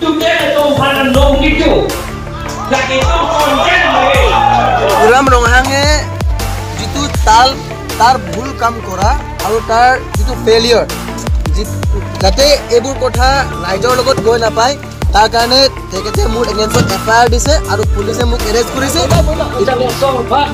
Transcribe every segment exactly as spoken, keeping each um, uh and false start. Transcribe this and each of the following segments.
Student atum aphan nong kitu. Lagi itu konten lagi. Tuliram Ronghang-e jitu tal, তাৰ ভুল কাম কৰা আৰু তাৰ যিটো ফেইলিয়ৰ, যি-, যাতে এইবোৰ কথা ৰাইজৰ লগত গৈ নাপায়, তাৰ কাৰণে তেখেতে মোৰ এগেইনষ্টত এফ আই আৰ দিছে আৰু পুলিচে মোক এৰেষ্ট কৰিছে। Charli Asong aphan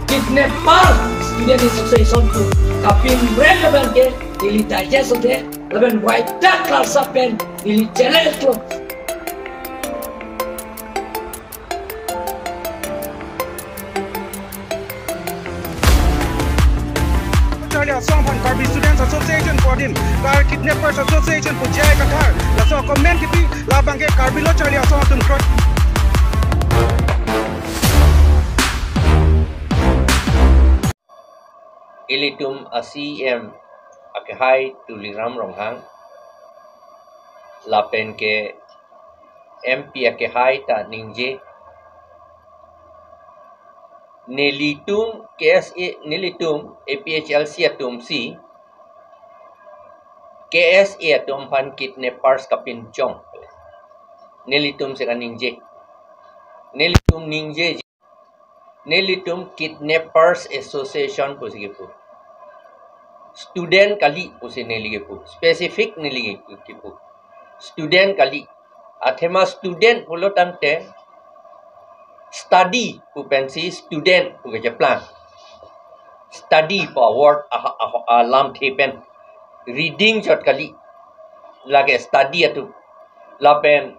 kidnapper student association pu kapinrem lapen ke neli digest ode lapen waita class pen neli challenge lo. Charli Asong aphan Karbi Students Association pu adim, Kar Kidnappers Association pu J I Kathar laso comment kipi, labang ke Karbi lo Charli Asong atum kroi. Ilitum a-C E M akehai Tuliram Ronghang lapen ke M P akehai ta ningje, nelitum K S A, nelitum A P H L C atum si K S A atum aphan kidnappers kapinchong. Nelitum si kaningje. Nelitum ningje, nelitum Kidnappers Association pusi kipu. Student kali pusi neli kipu. Specific neli kipu. Student kali. Athema student pulo tangte study pu pensi student pu kacheplang. Study pu a-word aha, aha, alamthe pen. Reading chot kali. Lake study atum. Lapen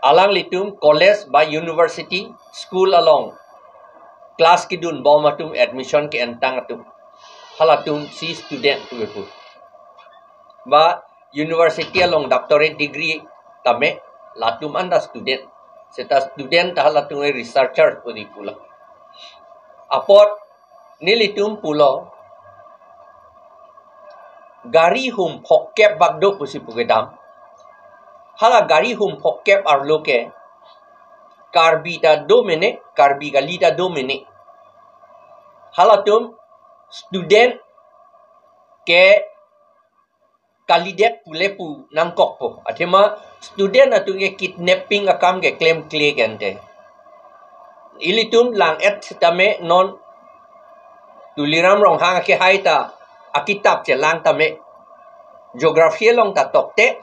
alanglitum college ba university, school along class kedun bom atum, admission ke-entang atum, halatum si student pu kipu. Ba university along doctorate degree tame, latum anta student. Seta student ta halatum researcher pu di pula. Apot nelitum pulo, gari hum phokep bak do pusi pu kedam. Hala gari hum phokep arlo ke Karbi ta do mene, Karbi kali ta do mene. Halatum student ke kalidet pule pu nangkokpo. Athema student atum ke kidnapping akam ke klemkle ke ante. Ilitum lang-et sitame non Tuliram Ronghang akehai ta akitap chelang tame, geography along ta tokte,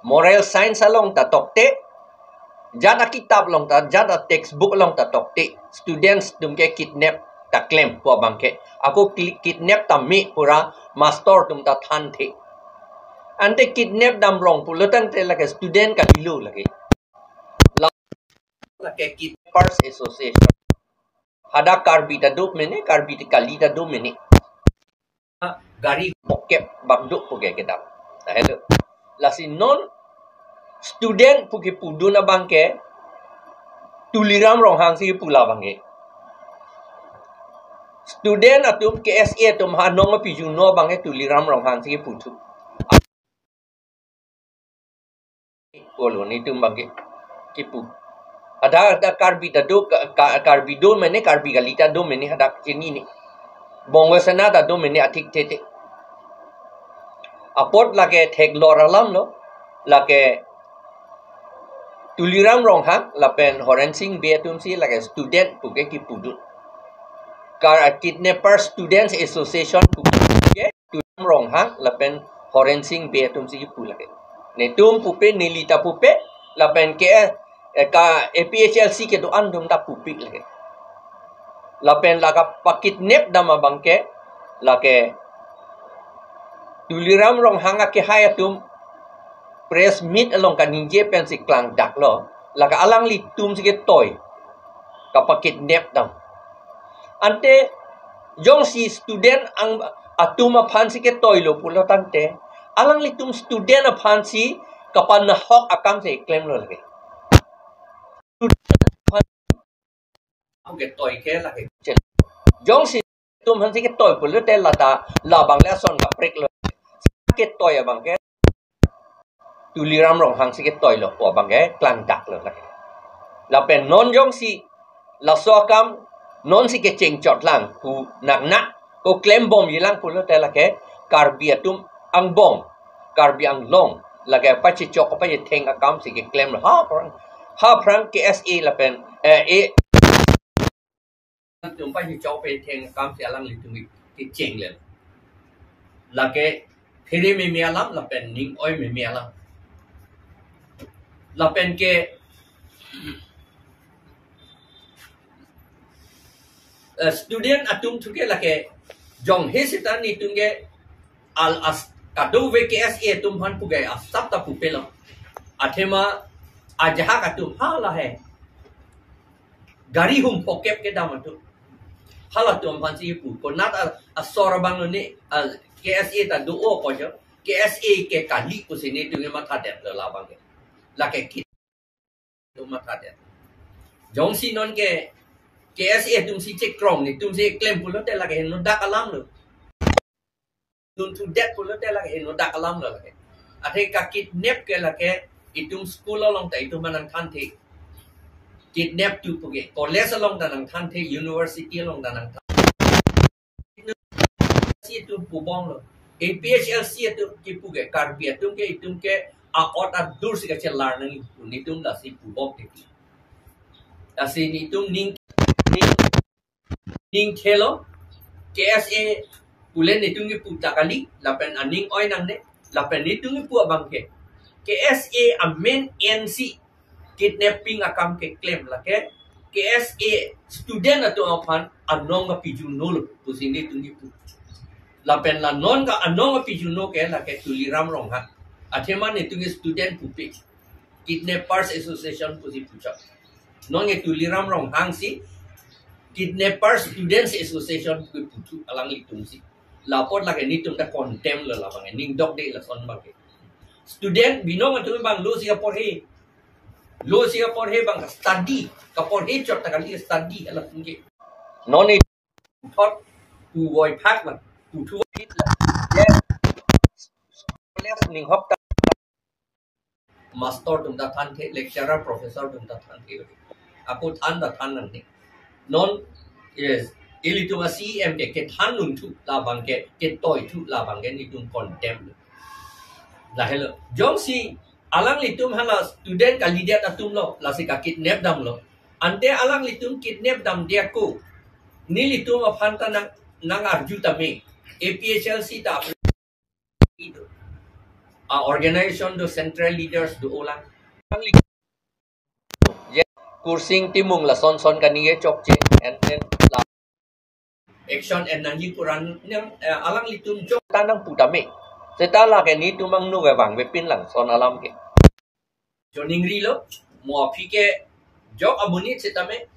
moral science along ta tokte, jat akitap along ta, jat a-textbook along ta tokte, students atum ke kidnap ta klem pu abang ke. Ako kli-, kidnap tame pura master atum ta thanthe. Ante kidnap damrong pulo tangte lake student kalilo lake. La-, lake Kidnappers Association. Hadak Karbi ta do mene, Karbi ta kali ta do mene. Gari phokep bak do pu ke kedam. Nah, hello. Lasi non student pu kipudun abang ke Tuliram Ronghang si kipu labang ke. Student atum K S A atum ha nong apijuno abang ke Tuliram Ronghang si kiputhu. Olo, netum abang ke kipu. Ada, ada Karbi ta do, ka-, ka-, Karbi do mene, Karbi kali ta do mene, hadak chini ni. Bongo Sena ta do mene athik tete. Apot lake theklor alam lo, lake Tuliram Ronghang lapen Horen Sing Bey atum si lake student pu ke kipudun. Kar Kidnapper Students Association pu ke Tuliram Ronghang lapen Horen Sing Bey atum si kipu lake. Netum pupe, neli ta pupe, lapen ke, eh, ka A P H L C kedo-an atum ta pupe lake. Lapen lake pakidnap dam abang ke, lake Tuliram Ronghang akehai atum press meet along kaningje pensi klangdaklo, lake alanglitum si ketoi kapakidnap dam. Ante jongsi student ang atum aphan si ketoi lo pulo tangte, alanglitum student aphan si kapanahok akam si klemlo lake. Student aphan ketoi ke lake. Jongsi atum aphan si ketoi pulote lata labang le ason kaprek lo. Ketoi abang ke Tuliram Ronghang si ketoi lo pu abang ke klangdak lo lake. Lapen non jongsi laso akam non si kecheng chot lang pu nangnak ko klembomji lang pulote lake Karbi atum angbong Karbi Anglong lake pachechok pachetheng akam si keklem lo. Ha aphrang, ha aphrang K S A lapen, eh, A atum pachechok pachetheng akam si alanglitum kecheng le. Lake phere meme alam lapen ning oi meme alam. Lapen ke, eh, student atum thu ke lake jong he seta netum ke al as kadokave K S A atum aphan pu ke asap ta pupe lo. Athema ajahak atum hala he gari hum phokep kedam atum, halatum aphan si pu. Konat a, asor abang lo ne, a, K S A ta do-o pu jo. K S A ke kali pusi netum ke mathadet lo labang ke. Lake kit atum mathadet. Jongsi non ke K S A atum si chekrong netum si klem pulote lake henodak alam lo. Dunthudet pulote lake henodak alam lo lake. Athe kakidnap ke lake itum school along ta itum nangthanthe. Kidnap tu pu ke college along ta nangthanthe, university along ta nangthan. Si itum pubom lo. A P H L C atum kipu ke Karbi atum ke itum ke a-ot adur si kachelar nangji pu netum lasi pubom tiki. Lasi netum ning, ning, ning khelo. K S A pule netum kipu ta kali, lapen aning oi nangne, lapen netum kipu abang ke K S A amen N C kidnapping akam keklem lake K S A student atum aphan anong kapijuno lo pusi netum kipu. Lapen la non ke anong kapijuno ke lake Tuliram Ronghang. Athema netum ke student pupe. Kidnappers Association pusi puchot. Non ke Tuliram Ronghang si Kidnapper Students Association pu puthu alanglitum si. Lapot lake netum ta condemn lo labang, ning dokde lason abang ke. Student binong atum abang lo si kaporhe. Lo si kaporhe abang study. Kaporhe chot ta kali study ala tinggi. Non e thot pu voi phak la. Pu thu kit la. Yes. Yes, ning hok ta. Master atum ta thanthe, lecturer, professor atum ta thanthe. Ako than ta than nangne. Non, yes, ilitum a C E M ke, kethan nung thu labang ke, ketoi thu labang ke, netum condemn. Lahelo. Jongsi alanglitum hala student kalidet atum lo, lasi kakidnap dam lo. Ante alanglitum kidnap damde ako. Nelitum aphan ta nang, nang arju tame. A P H L C ta a organization do central leaders do-o lang. Ye, Kursing Timung lason son kaningje chokche, and then la action en nangji pu ran nang, eh, alanglitum jok ta nangpu tame. Seta lake netum angno ke vangvepin lang son alam ke. Choningri lo, mo aphi ke jok amonit setame,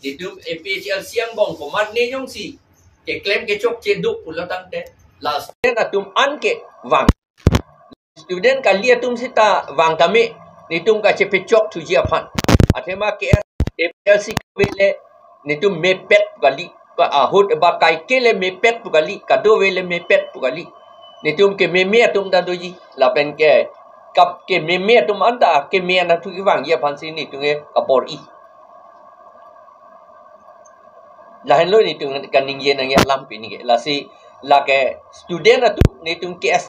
netum A P H L C angbong komatne jongsi keklem kechokche do pulo tangte, la student atum an ke vang. Student kali atum seta vang tame, netum kachepechok thuji aphan. Athema ke A P H L C kave le, netum mepet kali, ka ahut ba kaike le mepet pu kali, kadokave le mepet pu kali. Netum kememe atum ta doji, lapen ke kap kememe atum anta keme anta thu kevangji aphan si netum ke kabor-i. Lahenlo netum kaningje nangji alam pini ke. Lasi lake student atum netum K S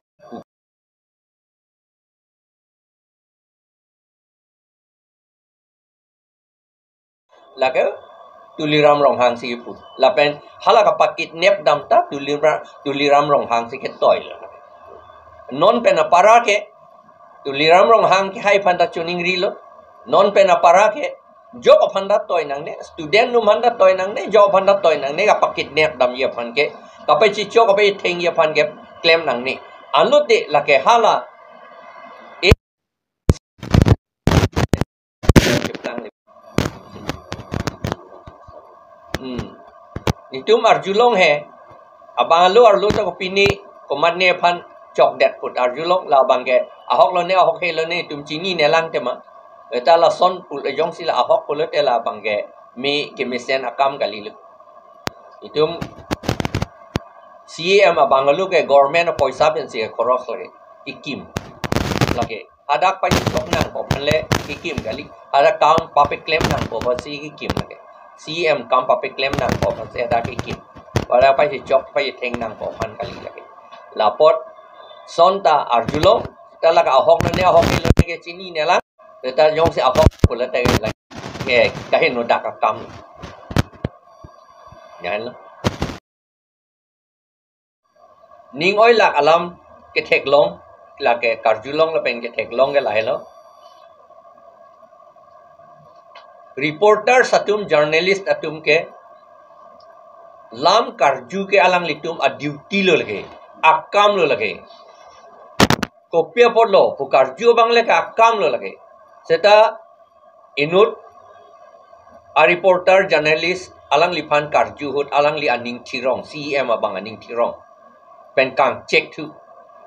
Lake Tuliram Ronghang si kipu. Lapen hala kapakidnap dam ta Tuliram, Tuliram Ronghang si ketoi lo. Non pen apara ke Tuliram Ronghang ke hai aphan ta choningri lo. Non pen apara ke jok aphan ta toi nangne, student atum aphan ta toi nangne, jok aphan ta toi nangne, kapakidnap damji aphan ke, kapachechok kapachethengji aphan ke klem nangne. Anlote lake hala Hmm. Netum arjulong he. Abang arlo arlo ta kopine komatne aphan chokdet put arjulong, labang ke ahok lone ahok he lone netum chinine lang tema. Eta lason pul ejong si la ahok pulote labang ke me kemesen akam kali lo. Netum C E M abang arlo ke government apoisa pensi ke khoros lake. Kekim. Lake. Hadak pachechok nangpo aphan le kekim kali. Hadak kam papeklem nangpo aphan si kekim lake. C E M kam papeklem nangpo aphan si hadak kekim. Hadak pachechok pachetheng nangpo aphan kali lake. Lapot Lason ta arjulong, ta lake ahok nane ahok nelo ke chininelang, ta jongsi ahok pulote lake, eh, kaheno dak akam. Yan lo. Ning oilak alam ketheklong, lake karjulong lapen ketheklong ke lahelo. Reporters atum, journalist atum ke lam karju ke alanglitum a-duty lo lake, akam lo lake. Kopi apotlo pu karju abang le ke akam lo lake. Seta inut a-reporter, journalist alangliphan karju ahut alangli aning thirong, C E M abang aning thirong pen kangchek thu.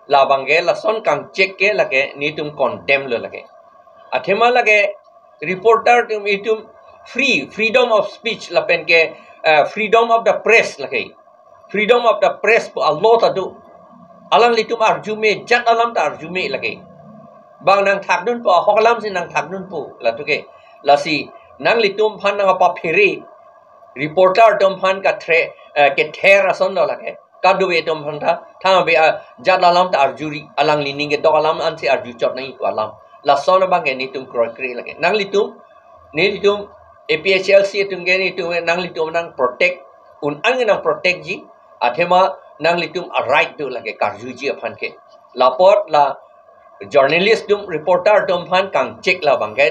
Labang ke lason kangchek ke lake netum condemn lo lake. Athema lake reporter atum itum free, freedom of speech lapen ke, eh, freedom of the press lake. Freedom of the press pu a-law ta do. Alanglitum arjume, jat alam ta arjume lake. Bang nangthakdunpo, ahok alamsi nangthakdunpo, latum ke. Lasi nanglitum aphan nangpaphere, reporter atum aphan kathe, eh, kether ason lo lake. Kadokave atum aphan ta, tha be a jat alam ta arjuri, alangli ning kedok alam ansi arjuchot nangji pu alam. Lason abang ke netum kroikre lake. Nanglitum, nelitum A P H L C atum ke netum nanglitum nang protect, un-an nang protect ji, athema nanglitum a-right do lake karjuji aphan ke. Lapot la journalist atum, reporter atum aphan kangchek labang ke.